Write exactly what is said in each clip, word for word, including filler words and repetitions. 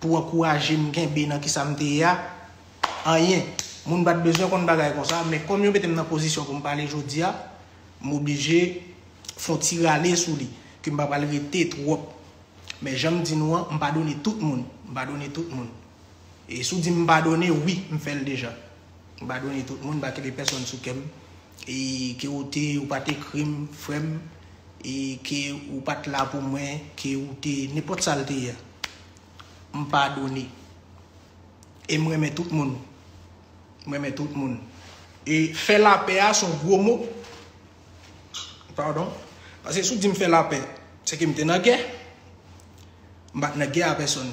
pou ankouraje m kenbe nan kisa m te ye a, anyen. Moun pa t bezwen konn bagay konsa, men kòm yo mete m nan pozisyon pou m pale jodi a, m oblije fè yon ti rale sou li, ke m pa pral rete twòp. Men jan m di nou an, m padone tout moun. M padone tout moun. E si w di m padone, wi, m fè l deja. M padone tout moun, m pa kenbe pèsonn sou kè m. E ke ou te, ou pa t ekri m, frè m, e ke ou pa t la pou mwen, ke ou te, nenpòt sa l te ye a. M padone. E m renmen tout moun. M renmen tout moun. E fè lapè a se yon gwo mo. Padon. Paske si w di m fè lapè, se ke m te nan gè. M pa t nan gè a pèsonn.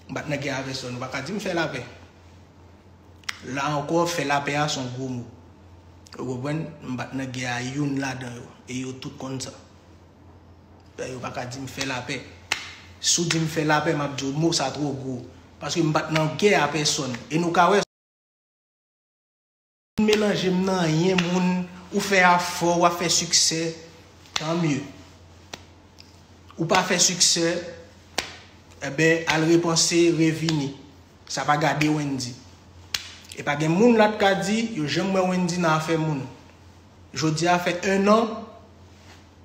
M pa t nan gè a pèsonn. Ou pa ka di m fè lapè. La ankò, fè lapè a se yon gwo mo. Ou konprann? M pa t nan gè a youn ladan yo. E yo tout konn sa. Yo pa ka di m fè lapè. Si w di m fè lapè, m ap di w mo sa twò gwo. Paske m pa t nan gè a pèsonn. E nou ka wè, melanje m nan anyen moun, ou fè afè w, w ap fè siksè, tan mye. Ou pa fè siksè, enben, al repanse, revini. Sa pa gade Wendy. E pa gen moun la t ka di, yo janm wè Wendy nan afè moun. Jodi a fè un an,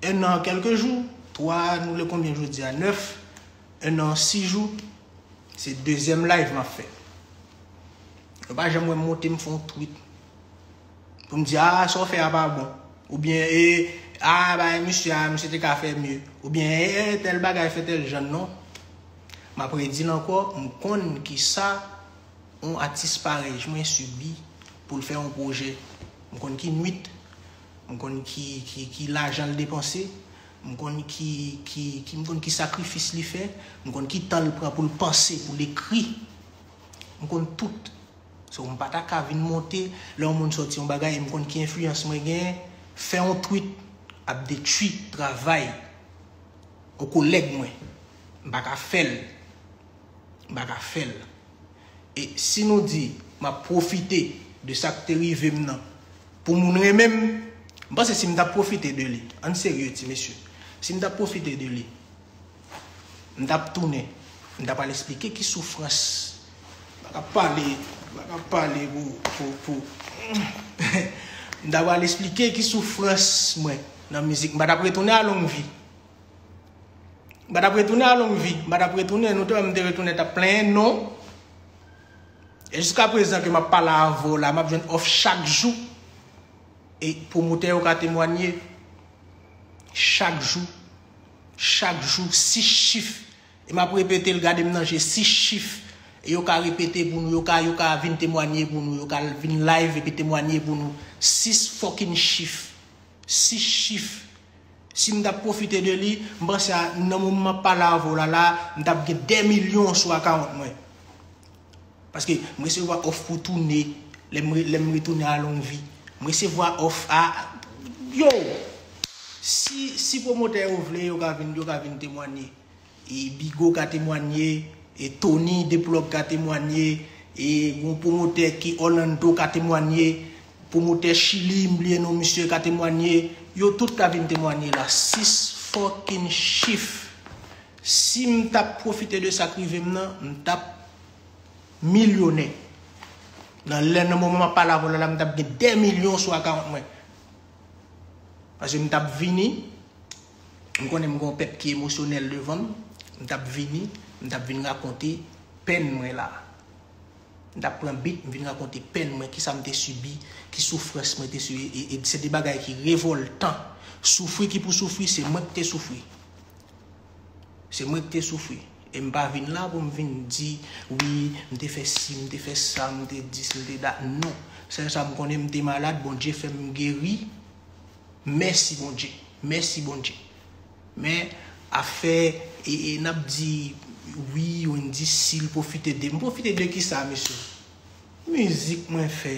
un an kèlke jou, twa, nou le konbyen jodi a? Nèf, un an, sis jou, se dezyèm live m ap fè. Yo pa janm wè m monte m fè yon tweet. Pou m di, a, sa w fè a pa bon. Oubyen, e, a, bay misye a, misye te ka fè mye. Oubyen, e, e, tèl bagay fè tèl jan, non. M ap redi l ankò, m konn kisa yon atis parèy mwen sibi pou l fè yon pwojè. M konn ki nwit, m konn ki, ki, ki lajan l depanse, m konn ki, ki, ki, m konn ki sakrifis li fè, m konn ki tan l pran pou l panse, pou l ekri. M konn tout. So, m pa ta ka vin monte, lè yon moun sòti yon bagay, e m konn ki enfliyans mwen genyen, fè yon tweet, ap detwi travay yon kolèg mwen. M pa ka fè l. M pa ka fè l. E si nou di, m ap pwofite de sa k te rive m nan, pou moun renmen m, m panse si m t ap pwofite de li, ann serye, ti mesye, si m t ap pwofite de li, m t ap tounen, m t ap al esplike ki soufrans. M pa ka pale, m pa ka pale pou, pou, pou, m t ap al esplike ki soufrans mwen nan mizik. M pa t ap retounen a Longvi. M pa t ap retounen a Longvi. M pa t ap retounen, nou te wè m te retounen, t ap plenyen non. E jiska prezan ke m ap pale avè w la, m ap jwenn òf chak jou. E pwomotè yo ka temwanye. Chak jou. Chak jou, sis chif. E m ap repete l, gade m nan je, sis chif. E yo ka repete pou nou, yo ka, yo ka vin temwanye pou nou, yo ka vin live epi temwanye pou nou. Sis fucking chif. Sis chif. Si m t ap pwofite de li, m panse a, nan moman m ap pale avè w la, la, m t ap gen dè milyon sou akawont mwen. Paske m resevwa òf pou tounen, lè m re-, lè m retounen a Longvi. M resevwa òf a, yo! Si, si pwomotè yo vle, yo ka vin, yo ka vin temwanye. E Bigo ka temwanye, e Tony Deplug ka temwanye, e gon pwomotè ki Orlando ka temwanye, pwomotè Chili, m bliye non misye, ka temwanye, yo tout ka vin temwanye la. Sis fucking chif. Si m t ap pwofite de sa k rive m nan, m t ap milyonè. Nan lè, nan moman m ap pale avè w la, la, m t ap gen dè milyon sou akawont mwen. Paske m t ap vini, m konnen m gen yon pèp ki emosyonèl devan m, m t ap vini, m t ap vin rakonte pèn mwen la. M t ap pran bit, m vin rakonte pèn mwen, kisa m te sibi, ki soufrans mwen te sibi, e, e se de bagay ki revòltan. Soufri ki pou soufri, se mwen ki te soufri. Se mwen ki te soufri. E m pa vin la pou m vin di, wi, m te fè si, m te fè sa, m te di si, m te da. Non. Sèl sa m konnen, m te malad, Bondye fè m geri. Mèsi Bondye. Mèsi Bondye. Men, afè, e, e n ap di, wi, Wendy, si l pwofite de. M pwofite de kisa, mesye? Mizik mwen fè.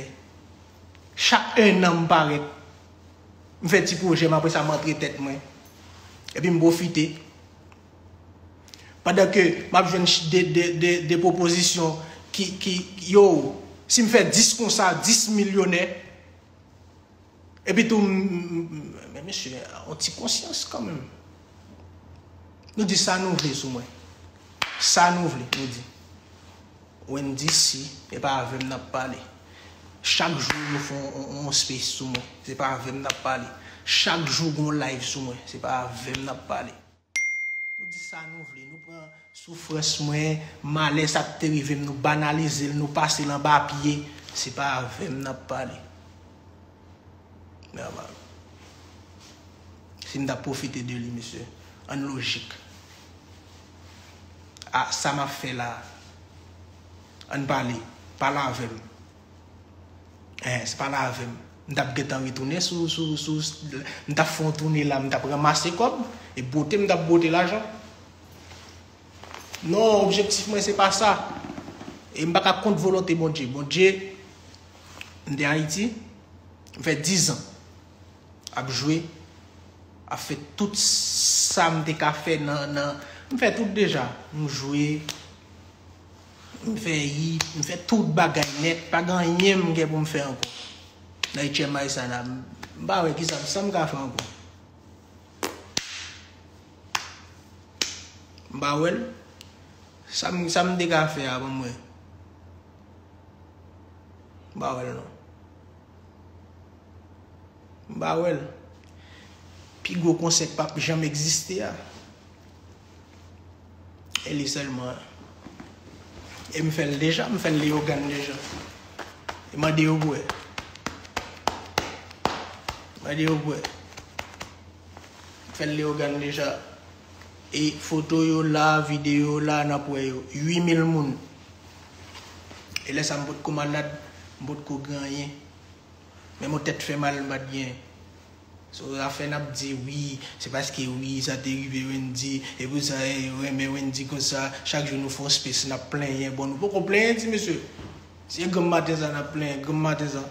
Chak un an m parèt. M fè ti pwojè m, apre sa m antre tèt mwen. Epi m pwofite. Pandan ke m ap jwenn ch-, de, de, de, de pwopozisyon ki, ki, yo, si m fè dis konsa, dis milyonè. Epi tou, m, m, m, men mesye, yon ti konsyans kanmenm. Nou di sa nou vle sou mwen. Sa nou vle, nou di. Wendy, si, e pa avè m n ap pale. Chak jou nou fè yon, yon, yon space sou mwen, se pa avè m n ap pale. Chak jou gen yon live sou mwen, se pa avè m n ap pale. Nou di sa nou vle, nou pran soufrans mwen, malè sa k te rive m, nou banalize l, nou pase l anba pye, se pa avè m n ap pale. Nòmal. Si m t ap pwofite de li, mesye, ann lojik. A, sa m ap fè la, ann pale, pale avè m. Eh, se pale avè m. M t ap gentan retounen sou, sou, sou, m t ap fè yon toune la, m t ap ranmase kòb, e bwote m t ap bwote lajan. Non, objektif mwen se pa sa. E m pa ka kont volonte Bondye. Bondye, m te Ayiti, m fè diz an ap jwe, ap fè tout sa m te ka fè nan, nan, m fè tout deja. M jwe, m fè hit, m fè tout bagay nèt, pa gen anyen m gen pou m fè ankò. Nan H M I sa la, m pa wè kisa, sa m ka fè ankò. M pa wè l. Sa m, sa m te ka fè a, ban m wè. M pa wè l non. M pa wè l. Pi gwo konsè k p ap janm egziste a. E li sèlman. E m fè l deja, m fè l Leyogàn deja. E mande yo pou wè. Mande yo pou wè. M fè l Leyogàn deja. E foto yo la, videyo la, n ap wè yo. Uit mil moun. E lè sa m potko malad, m potko gen anyen. Menm yon tèt fè mal m pa t gen. So, afè n ap di wi, se paske wi, sa te rive Wendy, e pou sa, e, yo renmen Wendy konsa, chak jou nou fè yon space, n ap plenyen. Bon, nou poko plenyen, ti mesye. Se granm maten sa n ap plenyen, granm maten sa.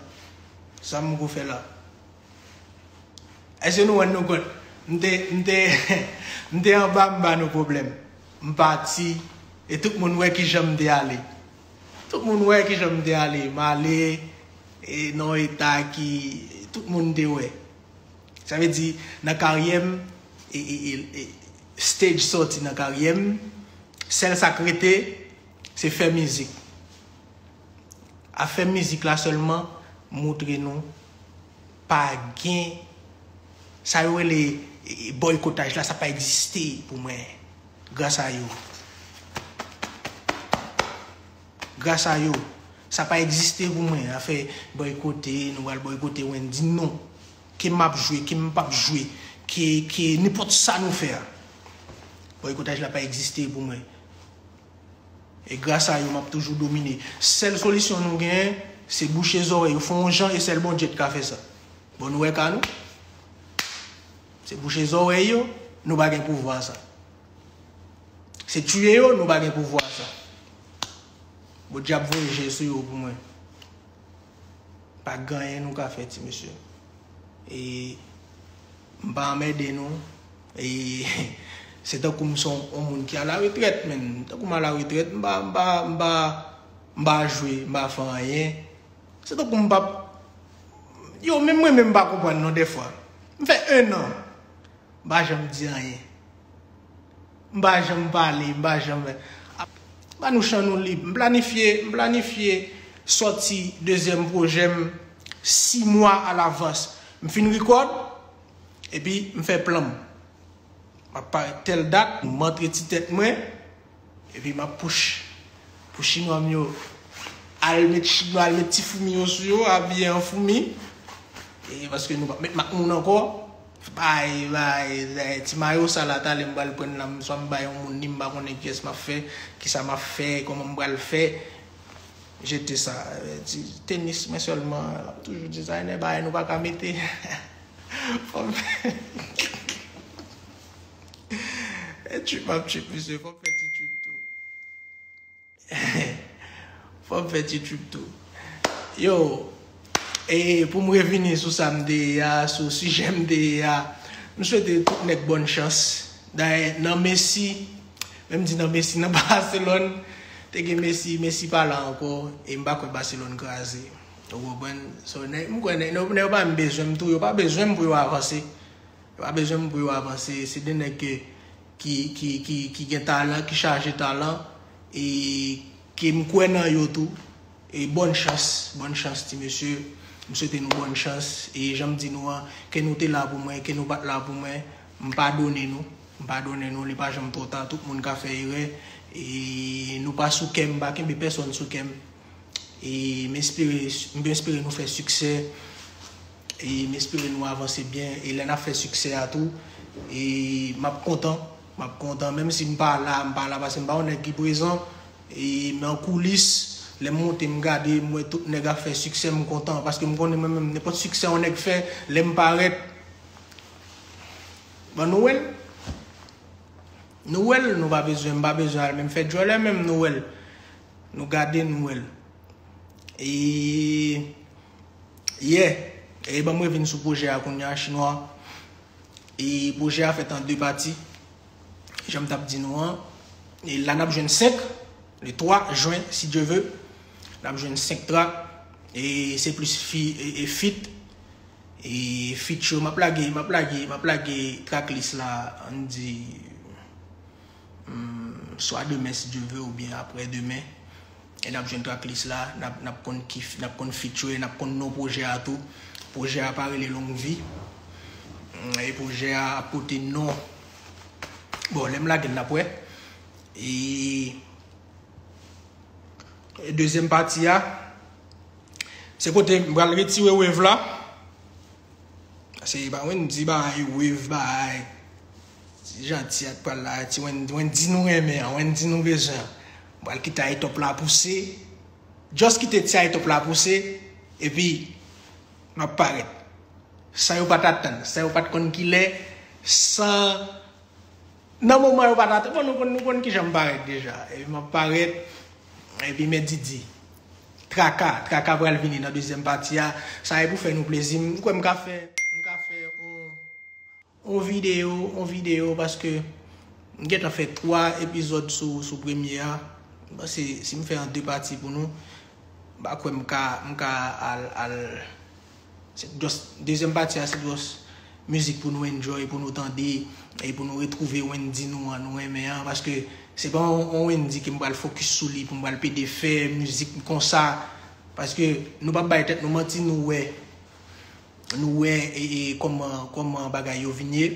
Sa m ko fè la? Èske nou rann nou kont? M te, m te, m te anba, m ba nou pwoblèm. M pati, e tout moun wè kijan m te ale. Tout moun wè kijan m te ale. M ale, e nan yon eta ki tout moun te wè. Sa vle di, nan karyè m, e, e, e, e, stage sòti nan karyè m, sèl sa k rete, se fè mizik. Afè mizik la sèlman, montre nou, pa gen, sa yo rele, e, e, bòykotaj la, sa pa egziste pou mwen. Gras a yo. Gras a yo. Sa pa egziste pou mwen. Afè bòykote, nou pral bòykote Wendy, non. Ke m ap jwe, ke m p ap jwe, ke, ke nenpòt sa nou fè a. Bòykotaj la pa egziste pou mwen. E gras a yo, m ap toujou domine. Sèl solisyon nou genyen, se bouche zòrèy yo, fè yon jan, e sèl Bondye k ka fè sa. Bon, nou wè ka nou? Se bouche zòrèy yo, nou pa gen pouvwa sa. Se tiye yo, nou pa gen pouvwa sa. Bondye ap voye je sou yo pou mwen. Pa gen anyen nou ka fè, ti mesye. E m pa anmède nou. E se tankou m se yon, yon moun ki alaretrèt, menm. Tankou m alaretrèt, m pa, m pa, m pa, m pa jwe, m pa fè anyen. Se tankou m p ap, yo, menm mwen menm m pa konprann non dèfwa. M fè en an. M pa janm di anyen. M pa janm pale, m pa janm. Ba nou chan nou lib. M planifye, m planifye sòti dezyèm pwojè m sis mwa alavans. M fin rekòd, epi m fè plan m. M ap parèt tèl dat, m antre ti tèt mwen, epi m ap push pou chinwa m yo al met chinwa, al met ti foumi yo sou yo, abiye an foumi. E paske nou p ap met mak moun ankò. Bay, bay, bay, ti mayo sa la, talè m pral pran l la, m swa m bay yon moun li, m pa konnen kiyès m ap fè, kisa m ap fè, kòman m pral fè. Jete sa. Ti tenis mwen sèlman, m ap toujou dizaynen, bagay nou pa ka mete. Fò m fè. E trip m ap trip, mesye, fò m fè ti trip tou. Fò m fè ti trip tou. Yo, e pou m revini sou sa m te ye a, sou sijè m te ye a, m swete tout nèg bòn chans. Dayè, nan Messi, menm di nan Messi, nan Barcelone, te gen Messi, Messi pa la ankò, e m pa kwè Barcelone kraze. Ou konprann? So, nèg, m kwè nèg, nèg, nèg yo pa menm bezwen m tou, yo pa bezwen m pou yo avanse. Yo pa bezwen m pou yo avanse. Se de nèg ke ki, ki, ki, ki gen talan, ki chaje talan, e ke m kwè nan yo tou. E bòn chans, bòn chans, ti mesye. M swete nou bòn chans. E jan m di nou an, ke nou te la pou mwen, ke nou pa t la pou mwen, m padone nou. M padone nou, li pa janm twò ta. Tout moun ka fè erè. E nou pa sou kè m, m pa kenbe pèsonn sou kè m. E m espere, m espere nou fè siksè. E m espere nou avanse byen. E lè n ap fè siksè a tou, e m ap kontan. M ap kontan. Menm si m pa la, m pa la paske m pa yon nèg ki prezan. E men an koulis, lè m monte, m gade, m wè tout nèg ap fè siksè, m kontan. Paske m konnen mwen menm, nenpòt siksè yon nèg fè, lè m parèt, bon, nou wè l. Nou wè l, nou pa bezwen, m pa bezwen al menm fè djòlè menm, nou wè l. Nou gade, nou wè l. E, yeah. E ban m revin sou pwojè a kounye a, chinwa. E pwojè a fèt an de pati. Jan m t ap di nou an. E la n ap jwenn senk, le twa jen, si Dye ve. N ap jwenn senk trak. E se plis fi, e, e fit. E fit yo, m ap lage, m ap lage, m ap lage tracklist la, ann di, hmm, swa demen, si Dye ve, oubyen aprè demen. E n ap jwenn tracklist la, n ap, n ap konn ki, n ap konn fit yo, e n ap konn non pwojè a tou. Pwojè a pa rele Long Vi. Mm, e pwojè a ap pote non. Bon, lè m lage l, n ap wè. E, e dezyèm pati a, se kote m pral retire wave la. Paske pa Wendy bagay, wave bagay. Ti jan ti a t pral la, ti Wendy, Wendy nou renmen an, Wendy nou bezwen an. M pral kite Aytòp la pouse. Just kite ti Aytòp la pouse, epi m ap parèt. San yo pa t atann, san yo pa t konn kilè, san Nan moman yo pa t atann, bon, nou konn, nou konn kijan m parèt deja. Epi m ap parèt, epi men Didi. Traka, Traka pral vini nan dezyèm pati a. Sa e pou fè nou plezi. M kwè m ka fè, m ka fè on, on videyo, on videyo, paske m gentan fè twa epizòd sou, sou premye a. M panse si m fè an de pati pou nou, m pa kwè m ka, m ka al, al, se just, dezyèm pati a, se just mizik pou nou enjoy, pou nou tande, e pou nou retwouve Wendy nou an, nou renmen an, paske se pa yon, yon Wendy ke m pral fokis sou li, pou m pral pede fè mizik konsa, paske nou p ap bay tèt nou manti, nou wè, nou wè, e, e, kòman, kòman bagay yo vin ye.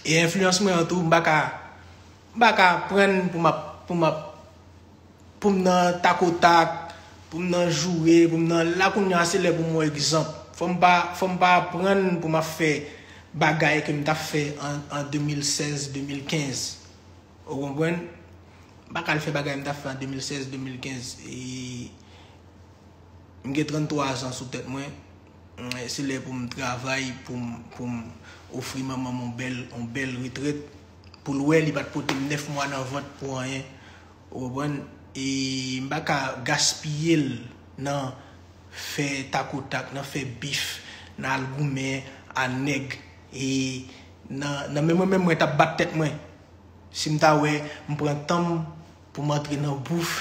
E enfliyans mwen an tou, m pa ka, m pa ka prann pou m ap, pou m ap, pou m nan takotak, pou m nan joure, pou m nan, la kounye a se lè pou m yon egzanp. Fò m pa, fò m pa prann pou m ap fè bagay ke m t ap fè an, an de mil sèz, de mil kenz. Ou konprann? M pa ka al fè bagay m t ap fè an de mil sèz, de mil kenz. E m gen tranntwa zan sou tèt mwen. Se lè pou m travay, pou m, pou m ofri manman m yon bèl, yon bèl retrèt. Pou l wè li pa t pote m nèf mwa nan vant pou anyen. Ou konprann? E m pa ka gaspiye l nan fè takotak, nan fè bif, nan al goumen a nèg. E nan, nan men mwen menm, mwen t ap bat tèt mwen. Si m ta wè, m pran tan m pou m antre nan bouf,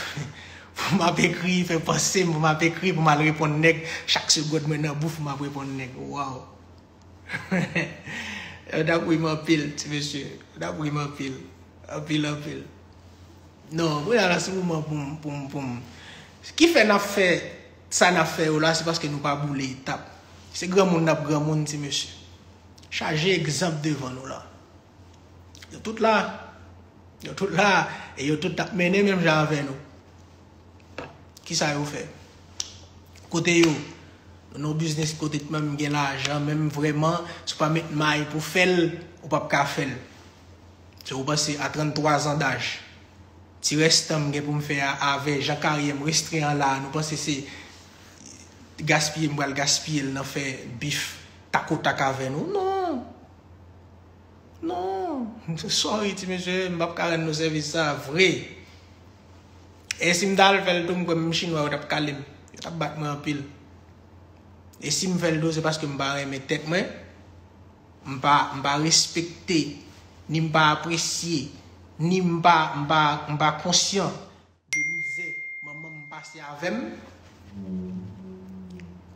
pou m ap ekri, fè panse m, pou m ap ekri, pou m al reponn nèg, chak segond mwen nan bouf, m ap reponn nèg. Waw! Yo t ap ri m anpil, ti mesye. Yo t ap ri m anpil. Anpil, anpil. Non, kounye a la, se moman pou m, pou m, pou m. Ki fè n ap fè sa n ap fè yo la, se paske nou pa boule etap. Se granmoun n ap granmoun, ti mesye. Chaje egzanp devan nou la. Yo tout la. Yo tout la. E yo tout ap mennen menm jan avè nou. Kisa yo fè? Kote yo? Nou nan yon biznis kote menm gen lajan, menm vrèman, si w pa met may pou fè l, ou p ap ka fè l. Se ou panse a tranntwa zan daj, ti rès tan m gen pou m fè a avè jan karyè m restren an la, nou panse se gaspiye m pral gaspiye l nan fè bif takotak avè nou? Non! Non, sorry ti mesye, m p ap ka rann nou sèvis sa vre. E si m t al fè l tou, m kwè menm chinwa yo t ap kale m. Yo t ap bat mwen anpil. E si m fè l tou, se paske m pa renmen tèt mwen, m pa, m pa respekte, ni m pa apresye, ni m pa, m pa, m pa konsyan de mizè manman m pase avè m.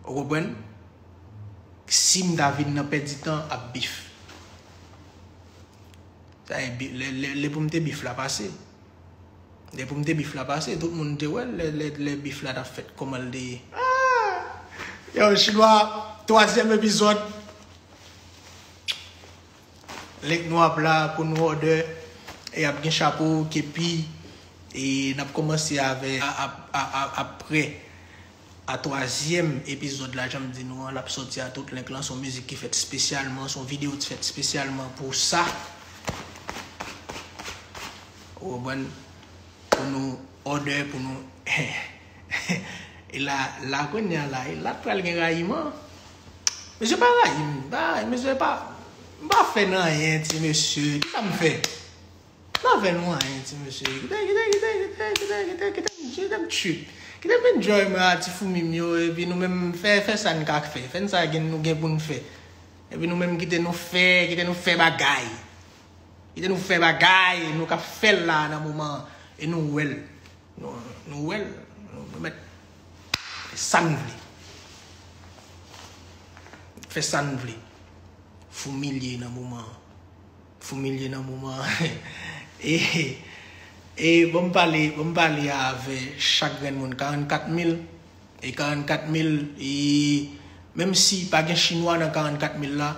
Ou konprann? Si m ta vin nan pèdi tan ap bif. Sa e bi- lè, lè, lè pou m te bif la pase. Lè pou m te bif la pase, tout moun te wè l, lè, lè, lè bif la t ap fèt, kòman l te ye. Yo, Chinwa, twazyèm epizòd. Link nou ap la pou nou òdè. E ap gen chapo, kepi. E n ap kòmanse avè, a, a, a, a, aprè a twazyèm epizòd la, jan m di nou an, l ap sòti a tout link lan. Se yon mizik ki fèt espesyalman, se yon videyo ki fèt espesyalman pou sa. Ou konprann? Pou nou òdè, pou nou E la, la kounye a la, e la t pral gen rayiman. Mesye pa rayi m, pa, mesye pa, m pa fè n anyen, ti mesye. Kisa m fè? M pa fè nou anyen, ti mesye. Kite, kite, kite, kite, kite, kite, kite, kite m trip. Kite m enjoy mwen a ti foumi m yo, epi nou menm fè, fè sa n ka fè. Fè n sa gen, nou gen pou n fè. Epi nou menm kite nou fè, kite nou fè bagay. Kite nou fè bagay, nou k ap fè l la nan moman an. E nou wè l. Nou, nou wè l, nou, nou mèt fè sa n vle. Fè sa n vle. Foumilye nan moman an. Foumilye nan moman an. E, e ban m pale, ban m pale avè chak grenn moun. Karannkat mil, e karannkat mil, e menm si pa gen Chinwa nan karannkat mil la,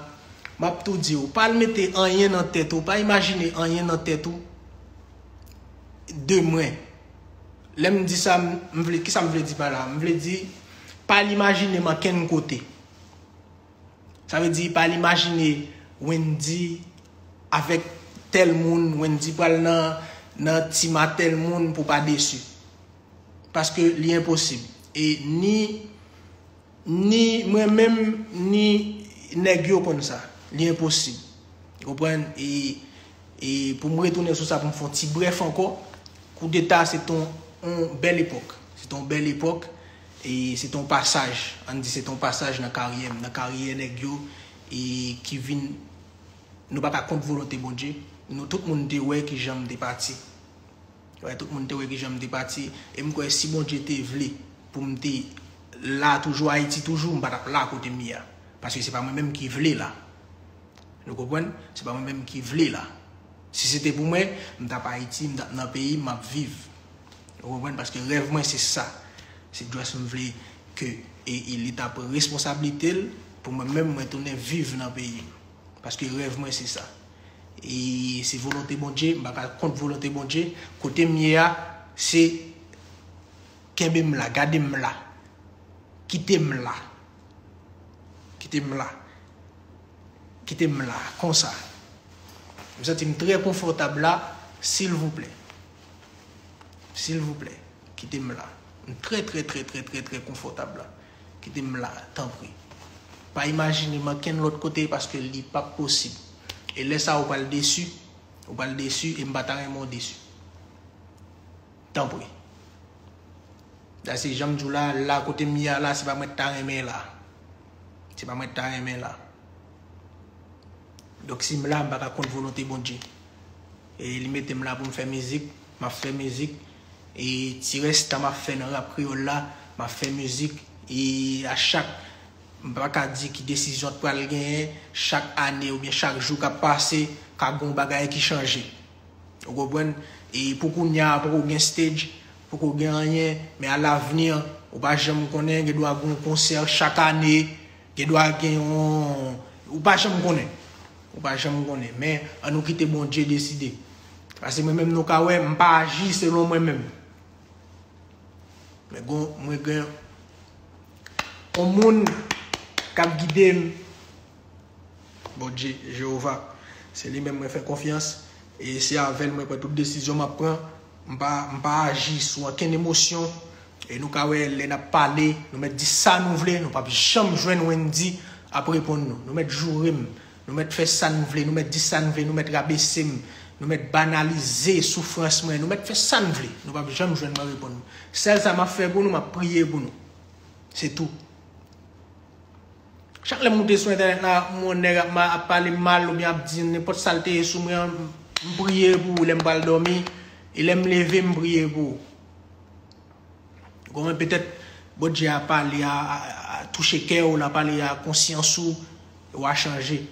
m ap tou di w, pa al mete anyen nan tèt ou, pa imajine anyen nan tèt ou de mwen. Lè m di sa, m, m vle, kisa m vle di pa la? M vle di, pa al imajine m ankenn kote. Sa vle di, pa al imajine Wendy avèk tèl moun, Wendy pral nan, nan team a tèl moun pou pa desi. Paske li enposib. E ni, ni mwen menm, ni nèg yo konn sa. Li enposib. Ou konprann? E, e pou m retounen sou sa, pou m fè yon ti brèf ankò, koudeta se t on, on bèl epòk. Se t on bèl epòk. E se t on pasaj. Ann di se t on pasaj nan karyè m, nan karyè nèg yo, e ki vin, nou pa ka kont volonte Bondye. Nou tout moun te wè kijan m te pati. Wè, tout moun te wè kijan m te pati. E m kwè si Bondye te vle pou m te la toujou, Ayiti toujou, m pa t ap la kote m ye a. Paske se pa mwen menm ki vle la. Nou konprann? Se pa mwen menm ki vle la. Si se te pou mwen, m t ap Ayiti, m t ap nan peyi m, m ap viv. Ou konprann? Paske rèv mwen se sa. Se just m vle ke e, e li ta pran responsablite l pou mwen menm mwen tounen viv nan peyi m. Paske rèv mwen se sa. E se volonte Bondye, m pa ka kont volonte Bondye. Kote m ye a, se kenbe m la, gade m la. Kite m la. Kite m la. Kite m la, konsa. M santi m trè konfòtab la, silvouplè. Silvouplè, kite m la. M trè, trè, trè, trè, trè, trè konfòtab la. Kite m la, tanpri. Pa imajine m ankenn lòt kote paske li p ap posib. E lè sa a ou pral desi, ou pral desi e m pa ta renmen w desi. Tanpri. Dayè se jan m di w la, la kote m ye a la, se pa mwen t ta renmen la. Se pa mwen t ta renmen la. Donk si m la, m pa ka kont volonte Bondye. E li mete m la pou m fè mizik, m ap fè mizik. E ti rès tan m ap fè nan rap kreyòl la, m ap fè mizik. E a chak, m pa ka di ki desizyon t pral genyen, chak ane oubyen chak jou k ap pase, ka gen yon bagay ki chanje. Ou konprann? E pou kounye a, poko gen stage, poko gen anyen, men alavni, ou pa janm konnen, gen dwa gen yon konsè chak ane, gen dwa gen yon, ou pa janm konnen. Ou pa janm konnen. Men, ann nou kite Bondye deside. Paske mwen menm nou ka wè, m pa aji selon mwen menm. Men gon, mwen gen yon moun k ap gide m. Bondye, Jewova, se li menm mwen fè konfyans. E se avè l mwen pran tout desizyon m ap pran. M pa, m pa aji sou ankenn emosyon. E nou ka wè, lè n ap pale, nou mèt di sa nou vle, nou p ap janm jwenn Wendy ap reponn nou. Nou mèt joure m. Nou mèt fè sa n vle, nou mèt di sa n vle, nou mèt rabese m, nou mèt banalize soufrans mwen, nou mèt fè sa n vle. Nou p ap janm jwenn mwen reponn nou. Sèl sa m ap fè pou nou, m ap priye pou nou. Se tou. Chak lè m moute sou entènèt la, m wè yon nèg ap, ma- ap pale m mal oubyen ap di nenpòt sa l te ye sou mwen an, m priye pou ou lè m pral dòmi, e lè m leve, m priye pou ou. Ou konprann? Petèt Bondye a pale a, a, a touche kè w, l a pale a konsyans ou, e w a chanje.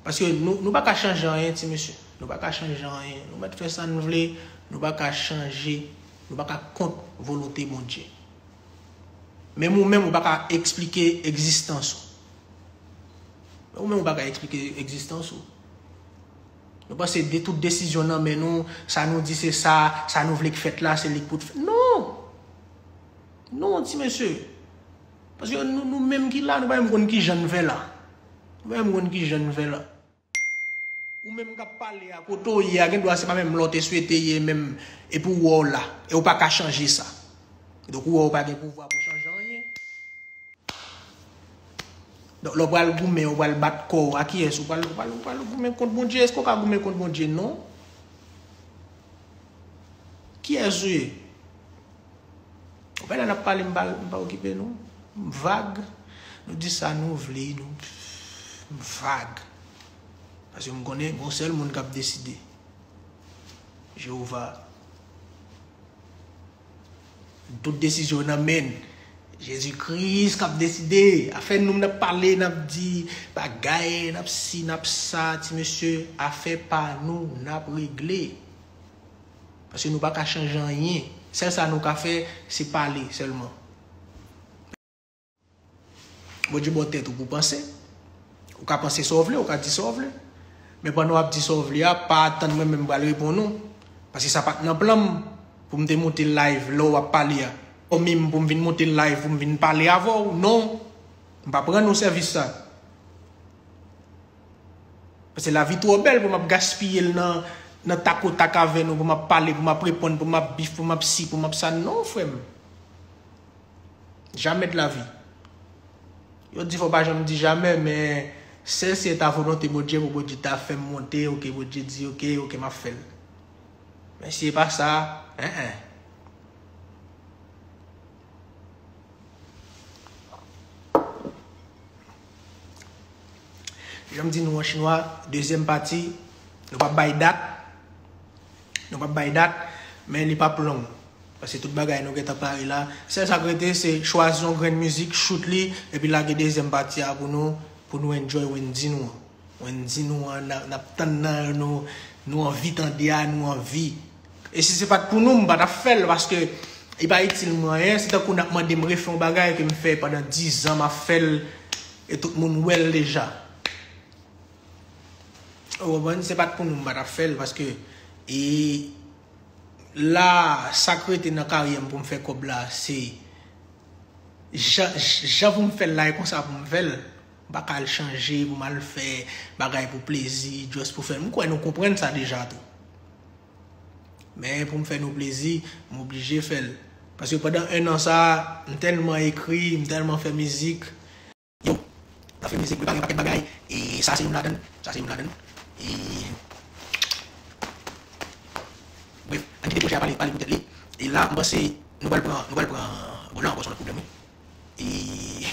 Paske nou, nou pa ka chanje anyen, ti mesye. Nou pa ka chanje anyen. Nou mèt fè sa n vle, nou pa ka chanje, nou pa ka kont volonte Bondye. Menm ou menm, ou pa ka eksplike egzistans ou. Menm ou menm, ou pa ka eksplike egzistans ou. Nou panse de tout desizyon nan men nou, sa nou di se sa, sa nou vle k fèt la, se li k pou t fèt. Non! Non, ti mesye. Paske nou, nou menm ki la, nou pa menm konn ki jan n fè la. Nou pa menm konn ki jan n fè la. Ou menm k ap pale a, kote w ye a, gen dwa se pa menm la w te swete ye menm, epi w wè w la, e w pa ka chanje sa. Donk, ou wè w pa gen pouvwa pou chanje anyen. Donk, lè w pral goumen, w pral bat kò w, a kiyès ou pral, ou pral, ou pral goumen kont Bondye? Èske w ka goumen kont Bondye? Non. Kiyès ou ye? Ou wè la n ap pale, m pa, m pa okipe nou. M vag. Nou di sa nou vle, nou, m vag. Paske m konnen gon sèl moun k ap deside. Jewova. Tout desizyon nan men l. Jezi Kris k ap deside. Afè nou, n ap pale, n ap di bagay, n ap si, n ap sa, ti mesye, afè pa nou, n ap regle. Paske nou pa ka chanje anyen. Sèl sa nou ka fè, se pale sèlman. Bondye ba w tèt ou pou w panse. Ou ka panse sa w vle, ou ka di sa w vle. Men pandan w ap di sa w vle a, pa atann mwen menm m pral reponn ou. Paske sa pa t nan plan m pou m te moute live lè w ap pale a. Ou menm pou m vin moute live pou m vin pale avè w, non. M pa pran nou sèvis sa. Paske lavi twò bèl pou m ap gaspiye l nan, nan takotak avè nou, pou m ap pale, pou m ap reponn, pou m ap bif, pou m ap si, pou m ap sa. Non, frè m. Jamais de la vie. Yo di fò w pa janm di jamè, men sèl si e ta volonte Bondye pou Bondye ta fè m monte, oke, Bondye di, oke, oke, m ap fè l. Men si e pa sa, en, en. Jan m di nou an chinwa, dezyèm pati, nou p ap bay dat. Nou p ap bay dat, men li p ap long. Paske tout bagay nou gentan pare la. Sèl sa k rete, se chwazi yon grenn mizik, shoot li, epi lage dezyèm pati a pou nou, pou nou enjoy Wendyy nou an. Wendyy nou an, n ap, n ap tann nan nou, nou anvi tande a, nou anvi. E si se pa t pou nou, m pa t ap fè l, paske li pa itil mwen anyen. Se tankou n ap mande m refè yon bagay ke m fè pandan diz an, m ap fè l, e tout moun wè l deja. Ou konprann? Se pa t pou nou, m pa t ap fè l, paske, e, la, sa k rete nan karyè m pou m fè kòb la, se jan, jan pou m fè l la, e konsa pou m fè l. M pa ka al chanje pou m al fè bagay pou plezi, just pou fè l. M kwè nou konprann sa deja tou. Men pou m fè nou plezi, m oblije fè l. Paske pandan en an sa, m tèlman ekri, m tèlman fè mizik. Yo, nan fè mizik, prepare yon pakèt bagay. E sa se youn ladan l. Sa se youn ladan l. E, bref, ann kite pwojè a pale, pale pou tèt li. E la, m panse nou pral pran, nou pral pran, bon, la ankò se yon lòt pwoblèm, wi. E,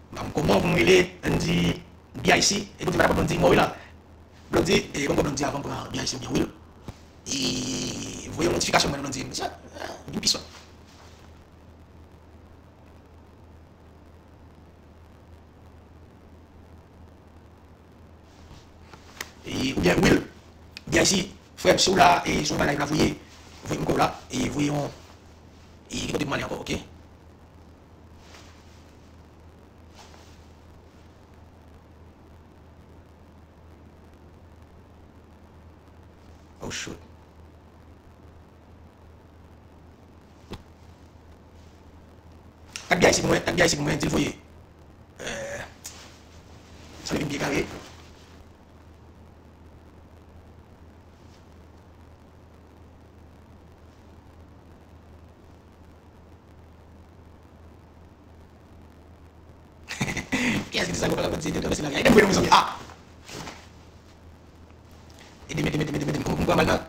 m pa konn kòman pou m rele, ann di B I C, e Blondedy, m pa t ap konn di mò wi la. Blondedy, e, ban m wè Blondedy avan m pran B I C oubyen Will. E, voye yon notifikasyon mwen, Blondedy, mesye, ah, vin pi sòt. E, oubyen Will, B I C, frè m, si w la, e, si w pa live la, voye, voye m kò w la, e, voye yon, e, ki kote pou m ale ankò, oke? Oh, shoot. Tag B I C pou mwen, tag B I C pou mwen, di l voye. Euh, sa vle vin byen kare. Kiyès ki di sa, gwo papa, ti, ti, ti, ti, la, ede m voye non, mezanmi. Ah! Ede m, ede m, ede m, ede m, ede m. Kòman pou m pran mal nan?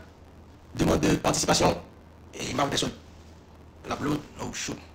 Demande de participation. E m pa wè pèsòn. L ap load. Oh, shoot.